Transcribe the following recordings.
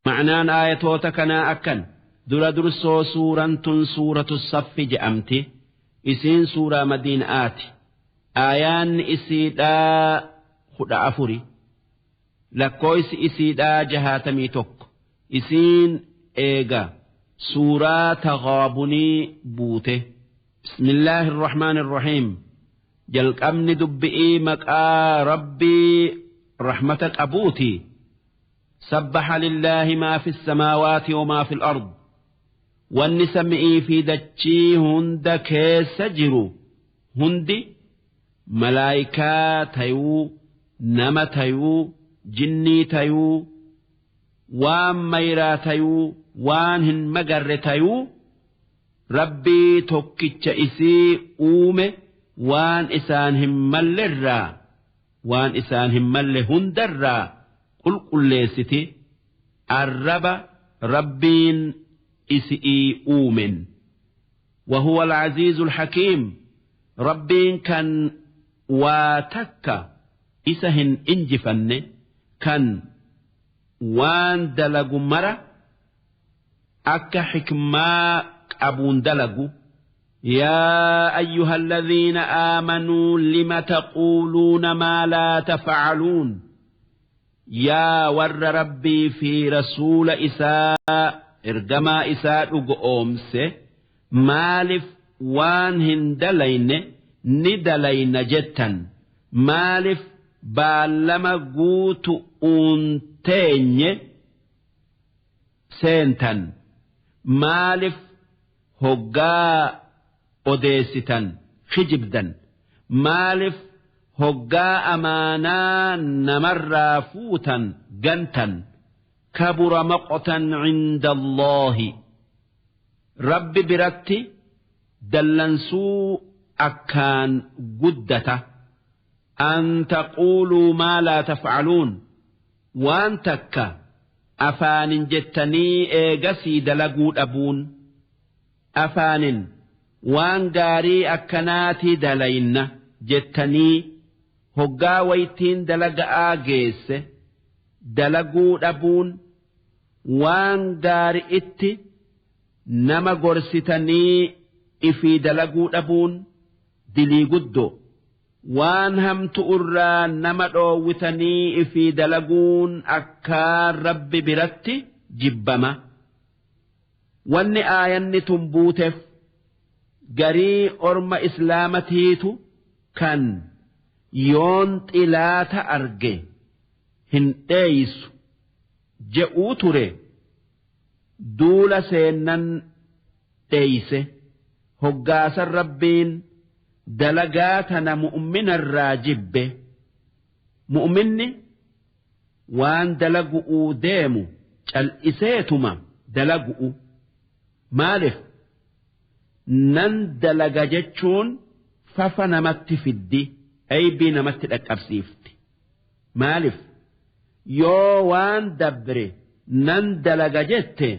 Ma'naan aayatoota kanaa akkan dura dursoo suuraan tun suuratu saffi je'amti. Isiin suuraa madiinaati. Aayaanni isiidhaa 14. Lakkooysi isiidhaa 61. Isiin eega suuraa taghaabunii buute. Bismillaahi irrahmaani irrahiim. Jalqabni dubbi'ii maqaa Rabbii rahmata qabuuti. Sabbaha lillaahi maa fi samaawaati wa maa fi al-ard. Wanni sami'ii fi dachii hunda keessa jiru hundi malaayikaa tayuu, nama tayuu, jinnii tayuu, waan mayraa tayuu, waan hin magarre tayuu, Rabbii tokkicha isii uume waan isaan hin mallerraa waan isaan hin malle hundarraa qulqulleessiti arraba Rabbiin isi'ii uumen. وهو العزيز الحكيم Rabbiin kan waa takka isa hin injifanne kan waan dalagu mara akka xikmaa qabuun dalagu. يا أيها الذين آمنوا لم تقولون ما لا تفعلون Yaa warra Rabbii fi rasuula isaa ergamaa isaa dhugo'oomse maalif waan hin dalayne ni dalayna jettan maalif baallama guutu'uun teenye seentan maalif hoggaa odeessitan kijibdan maalif hoggaa amaanaa namarraa fuutan gantan kabura maqtan cinda Allaahi Rabbi biratti dallansuu akkaan guddata an taquuluu maa laa taf'aluun waan takka afaanin jettanii eegasii dalaguu dhabuun afaanin waan gaarii akkanaatii dalayna jettanii hoggaa waytiin dalaga'aa geesse dalaguu dhabuun waan gaari'itti nama gorsitanii ifii dalaguu dhabuun dilii guddoo waan hamtu'urraa nama dhoowwitanii ifii dalaguun akkaan Rabbi biratti jibbama. Wanni aayanni tun buutef garii orma islaamatiitu kan yoon xilaata arge hin dheeysu je'uu ture duula seennan dheeyse hoggaasan Rabbiin dalagaa tana mu'minarraa jibbe mu'minni waan dalagu'uu deemu cal'iseetuma dalagu'u maalif nan dalaga jechuun fafa namatti fiddi aybii namatti dhaqqabsiifti maalif yoo waan dabre nan dalaga jette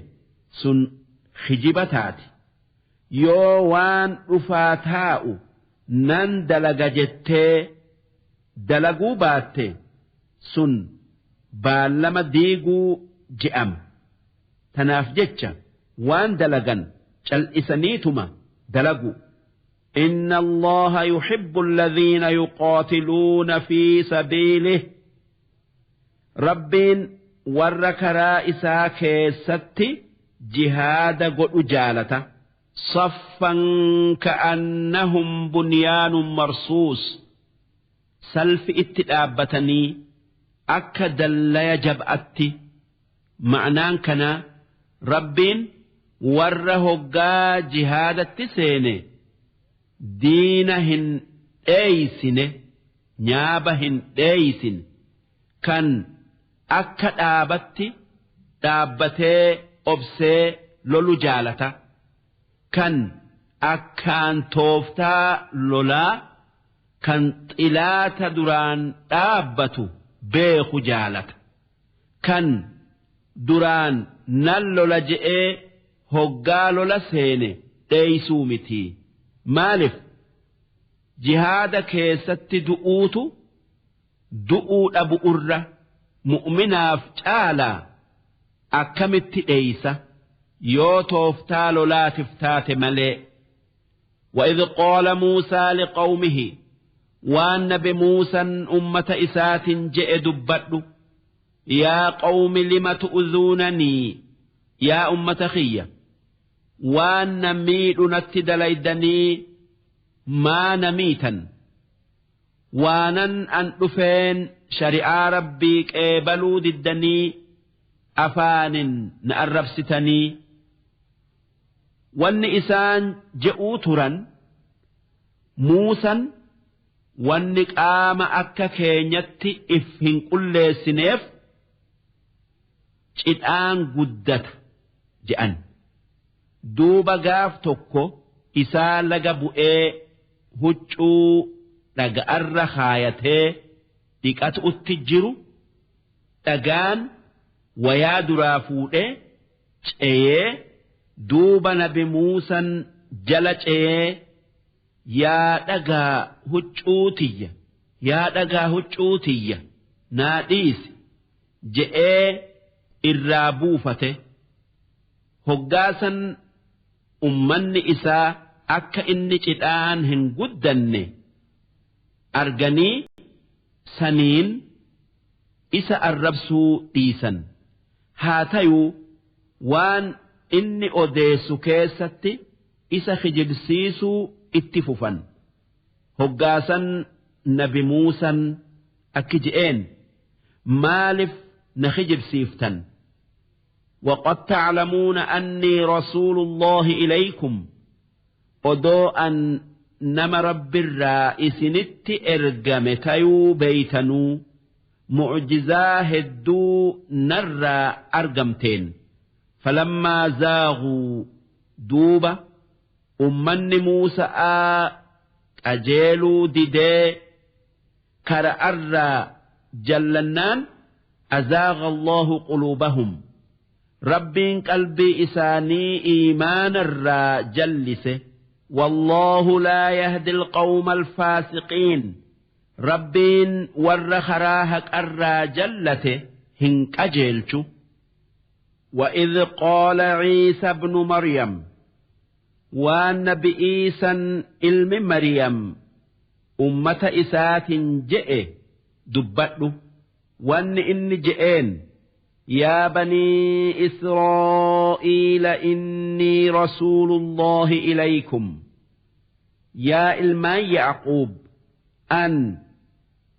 sun kijiba taati yoo waan dhufaa taa'u nan dalaga jettee dalaguu baatte sun baallama diiguu je'ama tanaaf jecha waan dalagan cal'isaniituma dalagu. إن الله يحب الذين يقاتلون في سبيله Rabbiin warra karaa isaa keessatti jihaada godhu jaalata. Saffan ka'annahum bunyaanun marsuus salfi itti dhaabbatanii akka dallaya jab'atti ma'naan kanaa Rabbiin warra hoggaa jihaadatti seene diina hin dheeysine nyaaba hin dheeysin kan akka dhaabatti dhaabbatee obsee lolu jaalata kan akkaan tooftaa lolaa kan xilaata duraan dhaabbatu beeku jaalata kan duraan nan lola je'ee hoggaa lola seene dheeysuu miti maalif jihaada keessatti du'uutu du'uu dhabu'urra mu'minaaf caalaa. Akkamitti dheeysa yoo tooftaa lolaatif taate malee. وإذ قال موسى لقومه waan nabi Muusan ummata isaatin je'e dubbadhu. يا قوم لم تؤذونني yaa ummata kiyya, waan na miidhu natti dalaydanii maa na miitan? Waanan an dhufeen shari'aa Rabbii qeebaluu diddanii afaanin na arrabsitanii. Wanni isaan je'uu turan, Muusan wanni qaama akka keenyatti if hin qulleessineef cidhaan guddata je'an. Duuba gaaf tokko isaa laga bu'ee huccuu dhaga'arra kaayatee dhiqatuutti jiru, dhagaan wayaa duraa fuudhee ce'ee, duuba nabi Muusan jala ce'ee, "Yaa dhagaa huccuu tiyya, yaa dhagaa huccuu tiyya, naa dhiisi," je'ee irraa buufate. Hoggaasan ummanni isaa akka inni cidhaan hin guddanne arganii saniin isa arrabsuu dhiisan. Haa tayuu waan inni odeessu keessatti isa kijibsiisuu itti fufan. Hoggaasan nabi Muusan akki je'een, "Maalif na kijibsiiftan? وقد تعلمون أني رسول الله إليكم." Odoo an nama Rabbirraa isinitti ergame tayuu beeytanuu, mucjizaa hedduu narraa argamteen. فلما زاغوا duuba ummanni Muusa'aa qajeeluu didee kara'arraa jallannaan, أزاغ الله قلوبهم Rabbiin qalbii isaanii iimaanarraa jallise. والله لا يهدي القوم الفاسقين. Rabbiin warra karaa haqarraa jallate hin qajeelchu. وإذ قال عيسى ابن مريم waan nabi Iisan ilmi Maryam ummata isaatin je'e dubbadhu. Wanni inni je'een, يا بني إسرائيل إني رسول الله إليكم. Yaa ilmaan Yacquub, an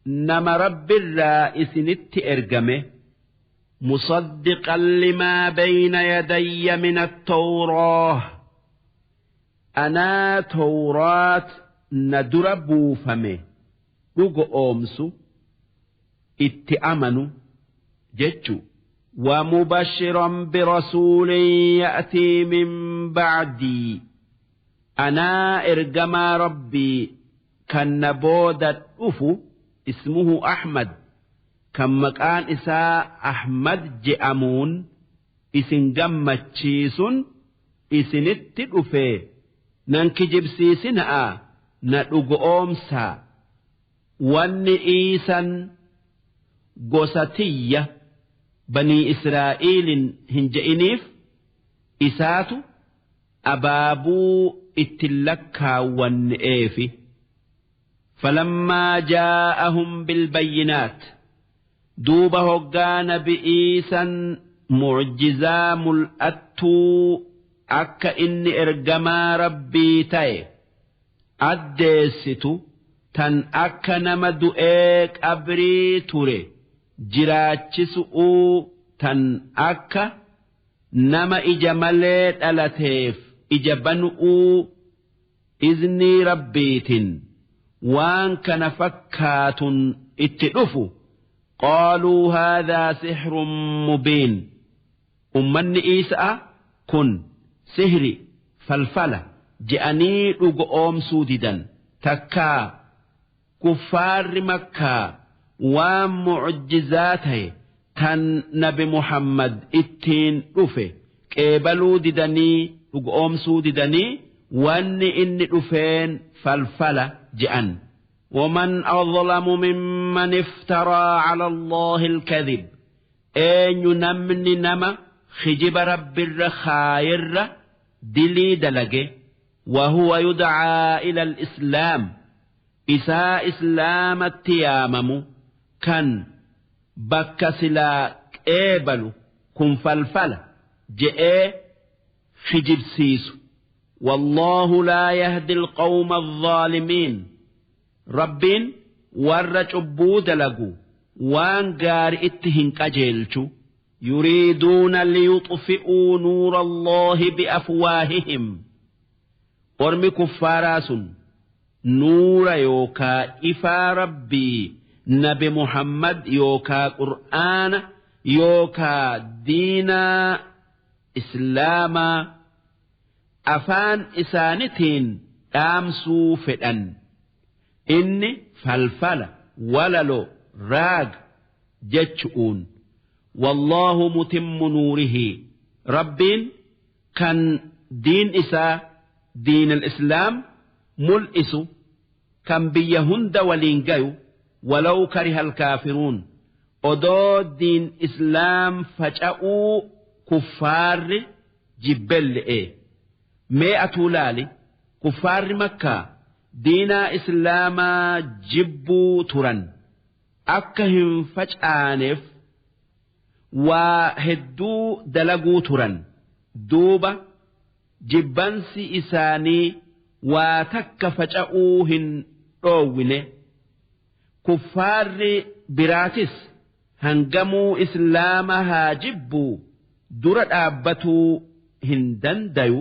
nama Rabbirraa isinitti ergame. مصدقا لما بين يدي من التوراة. Anaa Tawraat na dura buufame dhugoomsu itti amanu jechu. ومبشرا برسول يأتي من بعدي. Anaa ergamaa Rabbii kan na booda dhufu, اسمه أحمد kan maqaan isaa Ahmad je'amuun isin gammachiisun isinitti dhufe. Nan kijibsiisina'a, na dhugoomsaa. Wanni Iisan gosa tiyya banii Israa'iilin hin je'iniif isaatu abaabuu ittiin lakkaawwanne'eefi. فلما جاءهم بالبينات duuba hoggaa nabi Iisan mucjizaa mul'attuu akka inni ergamaa Rabbii ta'e addeessitu, tan akka nama du'ee qabrii ture jiraachisu'uu, tan akka nama ija malee dhalateef ija banu'uu, iznii Rabbiitin waan kana fakkaatun itti dhufu, قالوا هذا سحر مبين. Ummanni Iisa'a kun sihri, falfala je'anii dhugoomsuu didan. Takkaa kuffaarri Makkaa waan mucjizaa ta'e tan nabi Muhammad ittiin dhufe qeebaluu didanii, dhugoomsuu didanii, wanni inni dhufeen falfala je'an. ومن أظلم ممن افترى على الله الكذب. Eenyu namni nama Khijiba Rabbirra khaayirra dilii dalage. Wahuwa yudcaa ila alislaam, isaa islaamatti yaamamu kan bakka silaa qeebalu kun falfala je'ee khijibsiisu. Wallaahu laa yahdi alqawma alzaalimiin, Rabbiin warra cubbuu dalagu waan gaari itti hin qajeelchu. Yuriiduuna liyuxfi'uu nuura Allaahi biafwaahihim, ormi kuffaaraa sun nuura yookaa ifaa Rabbii nabi Muhammad yookaa qur'aana yookaa diinaa islaamaa afaan isaanitiin dhaamsuu fedhan, inni falfala, walalo, raag jechu'uun. Wallaahu mutimmu nuurihi, Rabbiin kan diin isaa diin al-islaam mul'isu, kan biyya hunda waliin gayu, walaw kariha alkaafiruun, odoo diin islaam faca'uu kuffaarri jibbelle'e. Mee atuu laali, kuffaarri Makkaa diinaa islaamaa jibbuu turan, akka hin facaaneef waa hedduu dalaguu turan. Duuba jibbansi isaanii waa takka faca'uu hin dhoowwine. Kuffaarri biraatis hangamuu islaama haa jibbuu dura dhaabbatuu hin dandayu,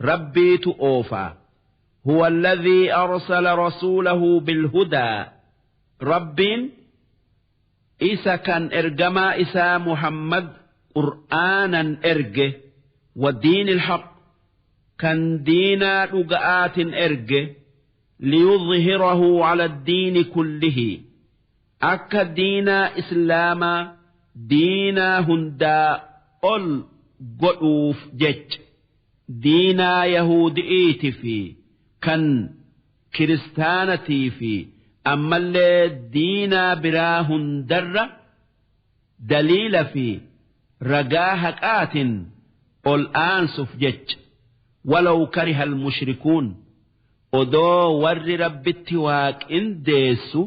Rabbiitu oofaa. Huwa alladhii arsala rasuulahu bilhudaa, Rabbiin isa kan ergamaa isaa Muhammad qur'aanan erge, wa diinil haqq, kan diinaa dhuga'aatin erge, liyudhhirahu ala addiini kullihi, akka diinaa islaamaa diinaa hundaa ol godhuuf jecha, diinaa yahuudi'iiti fi kan kiristaanatii fi ammallee diinaa biraa hundarra daliila fi ragaa haqaatin ol aansuf jecha, walaw kariha almushrikuun, odoo warri Rabbitti waa qindeessu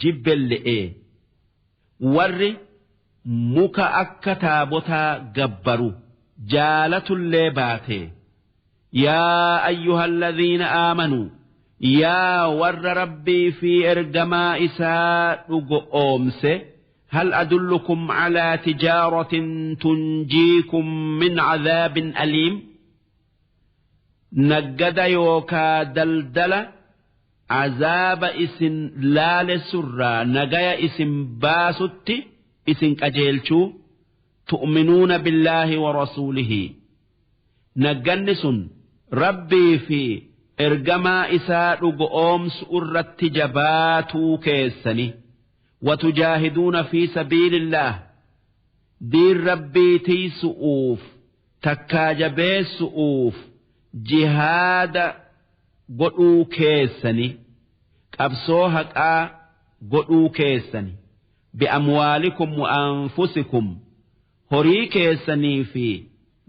jibbelle'ee, warri muka akka taabotaa gabbaru jaalatullee baatee. Yaa ayyuhalladhiina aamanuu, yaa warra Rabbii fi ergamaa isaa dhugo oomse, hal adullukum calaa tijaaratin tunjiikum min cadaabin aliim, naggada yookaa daldala azaaba isin laalessurraa nagaya isin baasutti isin qajeelchuu? Tu'minuuna billaahi wa rasuulihi, nagganni sun Rabbii fi ergamaa isaa dhugo oomsu irratti jabaatuu keessani, watujaahiduuna fi sabiilillaah, diin Rabbii tiysu'uuf takkaa jabeessu'uuf jihaada godhuu keessani, qabsoo haqaa godhuu keessani, bi'amwaalikum wa anfusikum, horii keessanii fi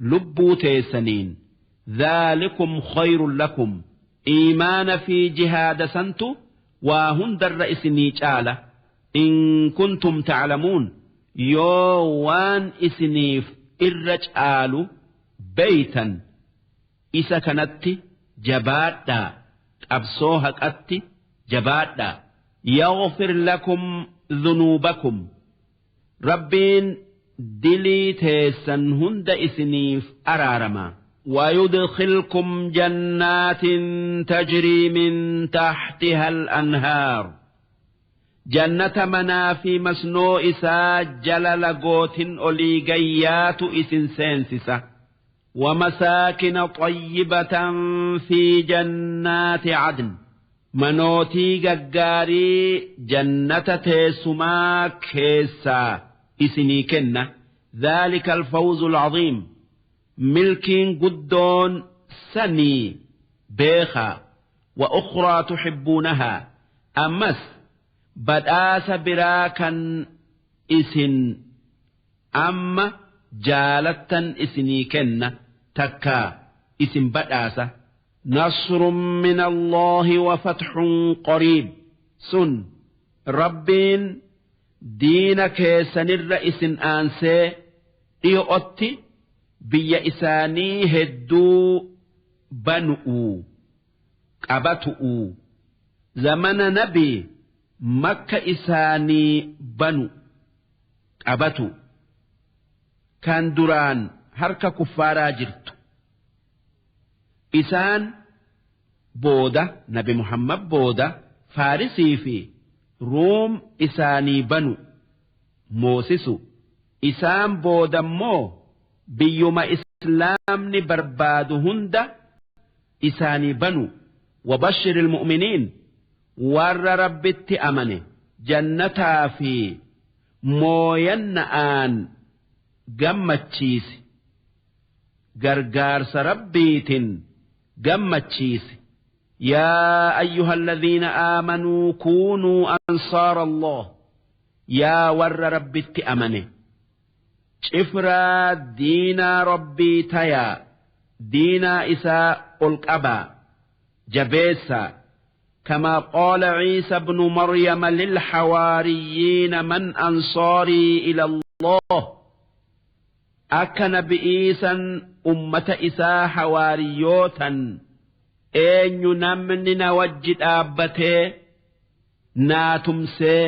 lubbuu teessaniin. Dhaalikum khayrun lakum, iimaana fi jihaada santu waa hundarra isinii caala, in kuntum ta'lamuun, yoo waan isiniif irra caalu beeytan isa kanatti jabaadhaa, qabsoo haqatti jabaadhaa. Yaghfir lakum dhunuubakum, Rabbiin dilii teessan hunda isiniif araarama. ويدخلكم جنات تجري من تحتها الأنهار، jannata manaa fi masnoo isaa jala lagootin olii gayyaatu isin seensisa. ومساكن طيبة في جنات عدن، manootii gaggaarii jannata teessumaa keessaa isinii kenna. ذلك الفوز العظيم، milkiin guddoon sanii beekaa. وأخرى تحبونها، ammas badhaasa biraa kan isin amma Jaalattan isinii kenna takkaa isin badhaasa. Nasrun min Allaahi wa fathun qariib. Sun Rabbiin diina keessanirra isin aansee dhiyo'otti biyya isaanii hedduu banu'uu qabatu'uu. Zamana nabii Makka isaanii banu qabatu. Kan duraan harka kuffaaraa jirtu. Isaan booda nabi Muhammad booda Faarisii fi Ruum isaanii banu moosisu. Isaan boodammoo biyyuma islaamni barbaadu hunda isaanii banu. Wabashshir ilmu'miniin, warra Rabbitti amane jannataa fi mooyanna'aan gammachiisi. Gargaarsa Rabbiitin gammachiisi. Yaa ayyuhalladhiina aamanuu kuunuu ansaara Allah. Yaa warra Rabbitti amane, cifraa diinaa Rabbii tayaa, diinaa isaa ol qabaa, jabeessaa. كما قال عيسى بن مريم للحواريين من أنصاري إلى الله. Akka nabi Iisan ummata isaa hawaariyootan eenyu namni na wajji dhaabbatee naa tumsee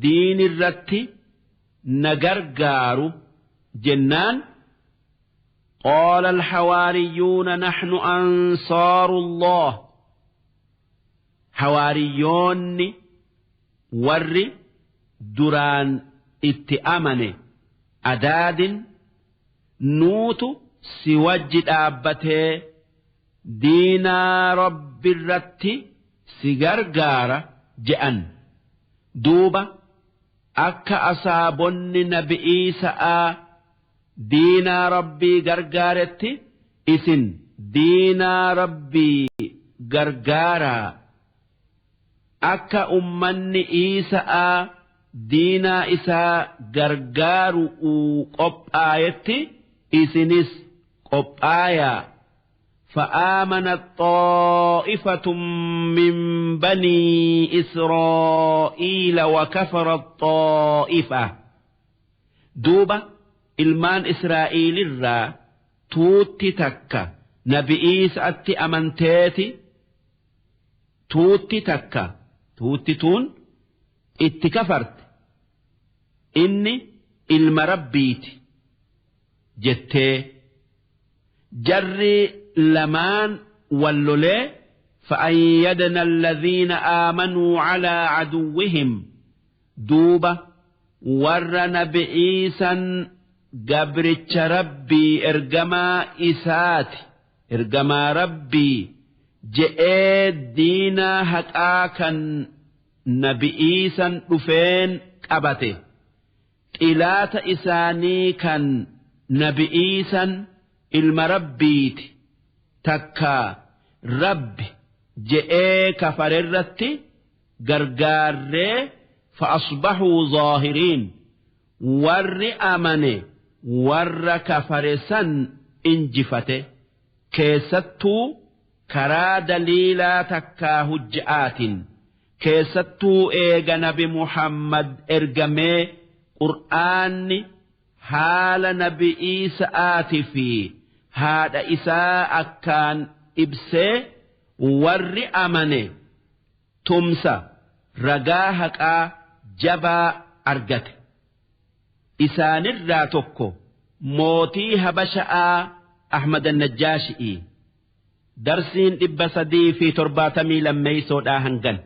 diin irratti na gargaaru jennaan, قال الحواريون نحن أنصار الله. Hawaariyyoonni warri duraan itti amane adaadin nuutu si wajji dhaabbatee diinaa Rabbi irratti si gargaara je'an. Duuba akka asaabonni nabi Iisa'aa diinaa Rabbii gargaaretti isin diinaa Rabbii gargaaraa. Akka ummanni Iisa'aa diinaa isaa gargaaru'uu qophaayetti isinis qophaayaa. فآمنت طائفة من بني إسرائيل وكفرت طائفة. Duuba ilmaan Israa'iil irraa tuutti takka nabi Iisaatti amanteeti, tuutti takka tuutti tuun itti kafarte, inni ilma Rabbiiti jettee. Jarri lamaan wallolee. فأيدنا الذين آمنوا على عدوهم. Duuba warra nabi Iisan gabricha Rabbii, ergamaa isaati, ergamaa Rabbii je'ee diinaa haqaa kan nabi Iisan dhufeen qabate, xilaata isaanii kan nabi Iisan ilma Rabbiiti takka Rabbi je'ee kafarerratti gargaarree. فأصبحوا ظاهرين. Warri amane warra kafare san injifate, keessattuu karaa daliilaa takkaa hujja'aatiin, keessattuu eega nabi Muhammad ergamee Qur'aanni haala nabi Iisa'aati fi haadha isaa akkaan ibsee, warri amane tumsa ragaa haqaa jabaa argate. Isaanirraa tokko mootii Habasha'aa Ahmad Najjaashi'i. Darsiin 372 hangan.